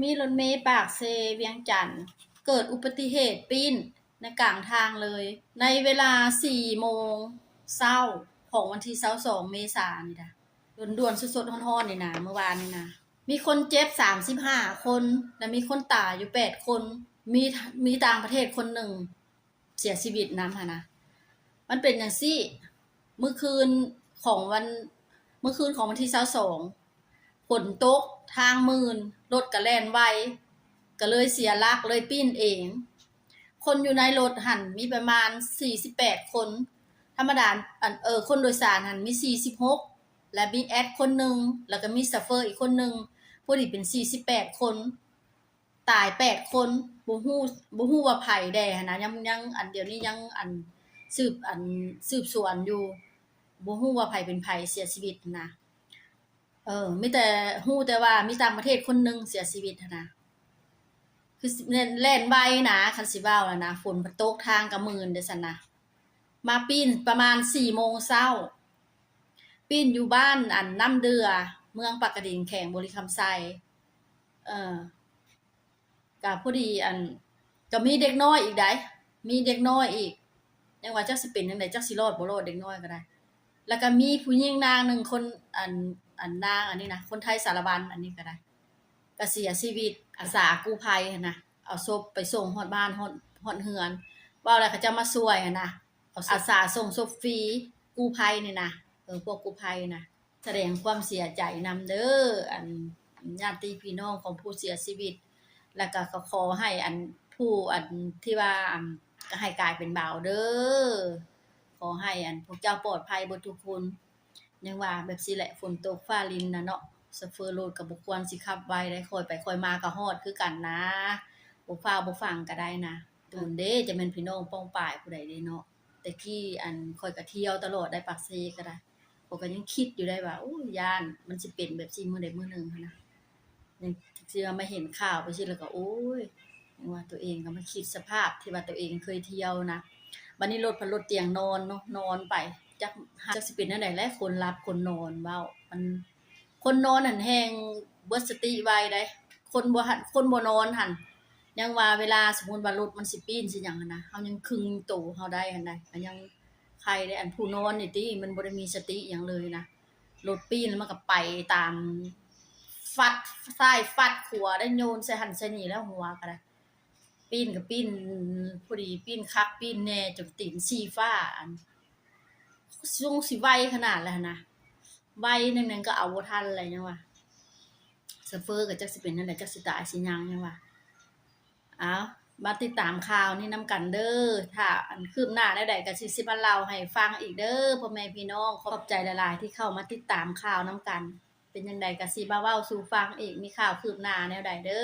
ມີລົດເມປາກເຊ ວຽງຈັນ ເກີດອຸບັດຕິເຫດປີ້ນໃນກາງທາງເລີຍ ໃນເວລາສີ່ໂມງເຊົ້າຂອງວັນທີຊາວສອງເມສານີ້ນະ ດ່ວນໆ ສົດໆ ຮ້ອນໆ ນີ້ນະ ເມື່ອວານນີ້ນະ ມີຄົນເຈັບສາມສິບຫ້າຄົນ ແລະ ມີຄົນຕາຍຢູ່ແປດຄົນ ມີ ມີຕ່າງປະເທດຄົນໜຶ່ງ ເສຍຊີວິດນຳຫັ້ນນະ. ມັນເປັນຈັ່ງຊີ້ ມື້ຄືນຂອງວັນ ມື້ຄືນຂອງວັນທີຊາວສອງ ຝົນຕົກ ທາງມື່ນ ລົດກະແລ່ນໄວ ກະເລີຍເສຍຫຼັກ ເລີຍປີ້ນເອງ. ຄົນຢູ່ໃນລົດຫັ້ນມີປະມານສີ່ສິບແປດຄົນ ທຳມະດາ ອັນ ເອີ ຄົນໂດຍສານຫັ້ນມີສີ່ສິບຫົກ ແລະ ມີແອັດຄົນໜຶ່ງ ແລ້ວກະມີໂຊເຟີອີກຄົນໜຶ່ງ ພໍດີເປັນສີ່ສິບແປດຄົນ. ຕາຍແປດຄົນ ບໍ່ຮູ້ ບໍ່ຮູ້ວ່າໃຜແດ່ຫັ້ນນະ ຍັງ ຍັງ ອັນ ດຽວນີ້ຍັງ ອັນ ສືບ ອັນ ສືບສວນຢູ່ ບໍ່ຮູ້ວ່າໃຜເປັນໃຜເສຍຊີວິດຫັ້ນນະ. ເອີ ມີແຕ່ ຮູ້ແຕ່ວ່າມີຕ່າງປະເທດຄົນໜຶ່ງເສຍຊີວິດຫັ້ນນະ ຄືແລ່ນ ແລ່ນໄວນະ ຄັນຊິເວົ້າຫັ້ນນະ ຝົນມັນຕົກ ທາງກະມື່ນເດ້ຊັ້ນນະ. ມາປີ້ນປະມານສີ່ໂມງເຊົ້າ ປີ້ນຢູ່ບ້ານ ອັນ ນ້ຳເດື່ອ ເມືອງປາກກະດິງ ແຂວງບໍລິຄຳໄຊ. ເອີ ກະພໍດີ ອັນ ກະມີເດັກນ້ອຍອີກໃດ໋ ມີເດັກນ້ອຍອີກ ຍັງວ່າຈັກຊິເປັນຈັ່ງໃດ ຈັກຊິລອດບໍ່ລອດ ເດັກນ້ອຍກະໄດ້. ແລ້ວກະມີຜູ້ຍິງນາງໜຶ່ງຄົນ ອັນ ອັນ ນາງອັນນີ້ນະ ຄົນໄທສາລະວັນ ອັນນີ້ກະໄດ້ ກະເສຍຊີວິດ. ອາສາກູ້ໄພຫັ້ນນະ ເອົາສົບໄປສົ່ງຮອດບ້ານ ຮອດ ຮອດເຮືອນ ເວົ້າແລ້ວເຂົາເຈົ້າມາຊ່ວຍຫັ້ນນະ ເອົາ ອາສາສົ່ງສົບຟຣີ ກູ້ໄພນີ້ນະ ເອີ ພວກກູ້ໄພນະ. ສະແດງຄວາມເສຍໃຈນຳເດີ ອັນ ຍາດຕິພີ່ນ້ອງຂອງຜູ້ເສຍຊີວິດ ແລ້ວກະ ກະຂໍໃຫ້ ອັນ ຜູ້ ອັນ ທີ່ວ່າ ອັນ ກະໃຫ້ກາຍເປັນເບົາເດີ ຂໍໃຫ້ ອັນ ພວກເຈົ້າປອດໄພເບິດທຸກຄົນ. ຍັງວ່າແບບຊີ້ແຫຼະ ຝົນຕົກຟ້າລິນນະເນາະ ໂຊເຟີລົດກະບໍ່ຄວນຊິຂັບໄວໃດ໋ ຄ່ອຍໄປຄ່ອຍມາກະຮອດຄືກັນນະ ບໍ່ຟ້າວບໍ່ຟັ່ງກະໄດ້ນະ. ໂດນເດ້ ຈະແມ່ນພີ່ນ້ອງປ້ອງປາຍຜູ້ໃດເດ້ເນາະ. ແຕ່ກີ້ ອັນ ຂ້ອຍກະທ່ຽວຕະຫຼອດໄດ໋ ປາກເຊກະໄດ້ ຂ້ອຍກະຍັງຄິດຢູ່ໄດ໋ວ່າ ໂອ້ຍ ຢ້ານມັນຊິເປັນແບບຊີ້ມື້ໃດມື້ໜຶ່ງຫັ້ນນະ. ຍັງຊິວ່າມາເຫັນຂ່າວໄປຊີ້ແລ້ວກະ ໂອ້ຍ ຍັງວ່າໂຕເອງກະມາຄິດສະພາບທີ່ວ່າໂຕເອງເຄີຍທ່ຽວນະ. ບາດນີ້ລົດພັດລົດຕຽງນອນເນາະ ນອນໄປ ຈັກ ຈັກຊິເປັນແນວໃດແຫຼະ ຄົນຫຼັບຄົນນອນ ເວົ້າ ມັນ ຄົນນອນຫັ້ນແຮ່ງເບິດສະຕິໄວໃດ໋ ຄົນບໍ່ ຄົນບໍ່ນອນຫັ້ນ ຍັງວ່າເວລາສົມມຸດວ່າລົດມັນຊິປີ້ນຊິຫຍັງຫັ້ນນະ ເຮົາຍັງຄຶງໂຕເຮົາໄດ້ຫັ້ນໃດ໋ ກະຍັງໄຄແດ່. ອັນຜູ້ນອນນີ້ຕິ ມັນບໍ່ໄດ້ມີສະຕິຫຍັງເລີຍນະ ລົດປີ້ນແລ້ວມັນກະໄປຕາມ ຟັດຊ້າຍຟັດຂວາໄດ້ ໂຍນໃສ່ຫັ້ນໃສ່ນີ້ແລ້ວ ຫົວກະໄດ້ ປີ້ນກະປີ້ນ ພໍດີປີ້ນຄັກປີ້ນແນ່ ຈົນຕີນຊີ້ຟ້າ ອັນ ຊົງຊິໄວຂະໜາດແລ້ວຫັ້ນນະ ໄວໜ້ອຍໜຶ່ງກະເອົາບໍ່ທັນແລ້ວ ຍັງວ່າ ໂຊເຟີກະຈັກຊິເປັນແນວໃດ ຈັກຊິຕາຍຊິຫຍັງ ຍັງວ່າ. ເອົາ ມາຕິດຕາມຂ່າວນີ້ນຳກັນເດີ ຖ້າ ອັນ ຄືບໜ້າແນວໃດກະຊິ ຊິມາເລົ່າໃຫ້ຟັງອີກເດີ ພໍ່ແມ່ພີ່ນ້ອງ. ຂອບໃຈຫຼາຍໆ ທີ່ເຂົ້າມາຕິດຕາມຂ່າວນຳກັນ ເປັນຈັ່ງໃດກະຊິມາເວົ້າສູ່ຟັງອີກ ມີຂ່າວຄືບໜ້າແນວໃດເດີ.